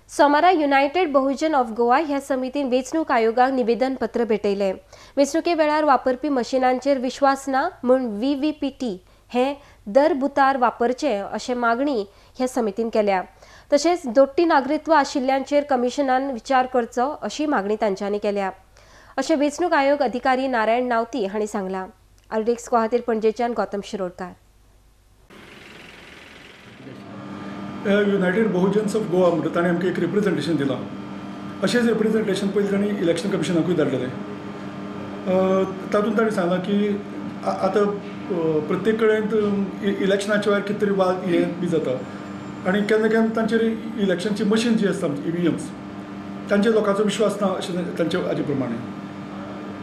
सोमारा युनायटेड बहुजन ऑफ गोवा ह्या समितीन वेंचणूक आयोगाक निवेदन पत्र भेटयलें. वेंचणुके वेळार वापरपी मशिनांचेर विश्वास ना म्हूण VVPT हे दर बुतार वापरचे अशें मागणी ह्या समितीन केल्या. तशेंच दोट्टी नागरिकत्व आशिल्ल्यांचेर कमिशनान विचार करचो अशी मागणी तांच्यांनी केल्या अशें वेंचणूक आयोग अधिकारी नारायण नावती हांणी सांगलां. आरडीएक्स खातीर पणजेच्यान गौतम शिरोडकार. युनायटेड बहुजन्स ऑफ गोवा म्हणटा ताणें आमकां एक रिप्रेझेंटेशन दिलां. अशेंच रिप्रेझेंटेशन पयलीं तांणी इलेक्शन कमिशनाकूय धाडलेलें. तातूंत ताणें सांगलां की आतां प्रत्येक कडेन इलेक्शनाच्या वेळार कितें तरी वाद हे बी जाता आनी केन्ना केन्ना तांचेर इलेक्शनची मशीन जी आसता आमची EVMs तांचेर लोकांचो विश्वास ना अशें तांचे हाजे प्रमाणे.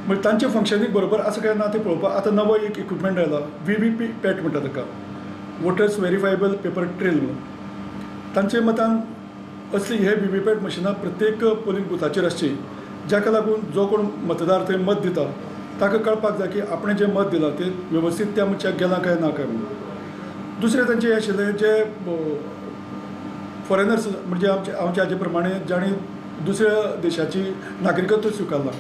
म्हणजे तांचें फंक्शनींग बरोबर आसा काय ना तें पळोवपाक आतां नवो एक इक्विपमेंट आयला, VVP पॅट म्हणटा ताका, वोटर्स व्हेरीफायबल पेपर ट्रेल म्हणून. तांचे मतान असली हे VVPAT मशिनां प्रत्येक पोलिंग बुथाचेर आसची, जाका लागून जो कोण मतदार थंय मत दिता ताका कळपाक जाय की आपणें जें मत दिलां तें वेवस्थीत त्या मनशाक गेलां काय ना काय म्हणून. दुसरें तांचें हें आशिल्लें जे फॉरेनर्स म्हणजे आमचे आमच्या हाजे प्रमाणे जांणी दुसऱ्या देशाची नागरिकत्व स्विकारलां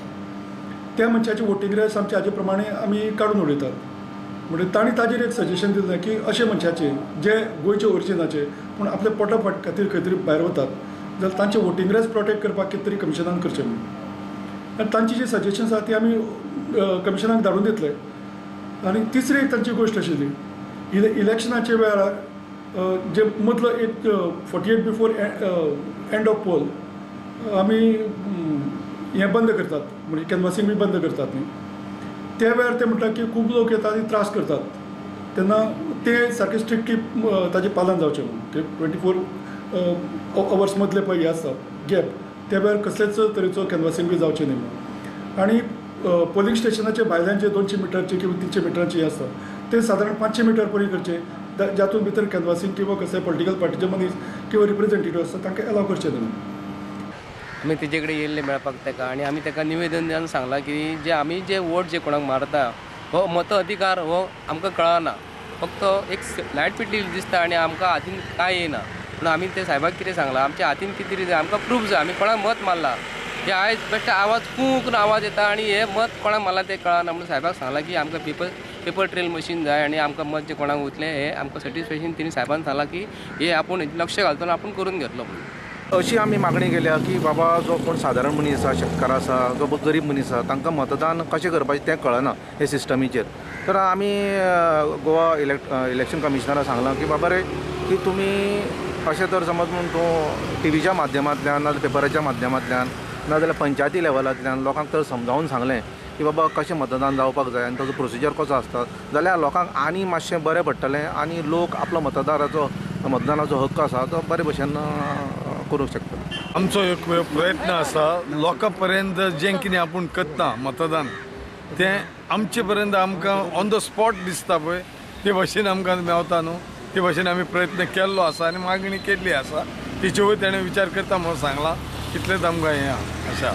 त्या मनशाची वोटींग रायट्स आमच्या हाजे प्रमाणे आमी काडून उडयतात. म्हणजे तांणी ताजेर एक सजेशन दिलें की अशे मनशाचे जे गोंयचे ओरिजिनाचे पूण आपल्या पोटा खातीर खंय तरी भायर वतात जाल्यार तांचे वोटींग रायट्स प्रोटेक्ट करपाक कितें तरी कमिशनान करचें म्हणून. आनी तांची जी सजेशन्स आसा ती आमी कमिशनाक धाडून दितले. आनी तिसरी एक तांची गोश्ट आशिल्ली इलेक्शनाच्या वेळार जे मदलो एक 48 बिफोर एंड ऑफ पोल आमी हें बंद करतात, म्हणजे कॅनवासींग बी बंद करतात न्ही, त्या वेळार ते म्हणटा की खूब लोक येतात आनी त्रास करतात तेन्ना ते सारकें स्ट्रिक्टली ताजें पालन जावचें म्हणून. ते 24 अवर्स मदले पळय हें आसता गॅप, त्या वेळार कसलेच तरेचो कॅनवासींग बी जावचें न्ही म्हणून. आनी पोलिंग स्टेशनाचे भायल्यान जे 200 मिटरचे किंवा 300 मिटरांचे हें आसता ते सादारण 500 मिटर पर्यंत करचें, जातून भितर कॅनवासींग किंवा कसले पॉलिटिकल पार्टीचे मनीस किंवा रिप्रेझेंटेटिव्ह आसता तांकां एलाव करचें न्ही. आमी तेजे कडेन येयल्ले मेळपाक ताका आनी आमी ताका निवेदन दिवन सांगलां की जे आमी जे वोट जे कोणाक मारता हो मत अधिकार हो आमकां कळना, फक्त एक लायट पेटलेली दिसता आनी आमकां हातीन कांय येयना. पूण आमी ते सायबाक कितें सांगलां, आमच्या हातीन कितें तरी जाय, आमकां प्रूफ जाय आमी कोणाक मत मारला. हे आयज बेश्टे आवाज कूं करून आवाज येता आनी हे मत कोणाक मारला तें कळना. म्हणून सायबाक सांगलां की आमकां पेपर ट्रेल मशीन जाय आनी आमकां मत जें कोणाक वतलें हें आमकां सॅटिस्फेक्शन. तिणें सायबान सांगलां की हे आपूण लक्ष घालतलो, आपूण करून घेतलो म्हणून. अशी आमी मागणी केल्या की बाबा जो कोण सादारण मनीस आसा, शेतकार आसा, जो गरीब मनीस आसा, तांकां मतदान कशें करपाचें तें कळना हे सिस्टमीचेर. तर आमी गोवा इलेक्शन कमिशनराक सांगलां की बाबा रे की तुमी अशें तर समज म्हूण तूं टिवीच्या माध्यमांतल्यान नाजाल्यार पेपराच्या माध्यमांतल्यान नाजाल्यार पंचायती लेवलांतल्यान लोकांक तर समजावन सांगलें की बाबा कशें मतदान जावपाक जाय आनी ताजो प्रोसिजर कसो आसता जाल्यार लोकांक आनी मातशें बरें पडटलें आनी लोक आपलो मतदानाचो हक्क आसा तो बरे भशेन करूंक शकता. आमचो एक प्रयत्न आसा लोकां पर्यंत जें कितें आपूण करता मतदान तें आमचे पर्यंत आमकां ऑन the spot दिसता पळय ते भशेन आमकां मेवता न्हू, ते भशेन आमी प्रयत्न केल्लो आसा आनी मागणी केल्ली आसा. तेचेवयर तेणें विचार करता म्हणून सांगलां, तितलेंच आमकां हें आशा.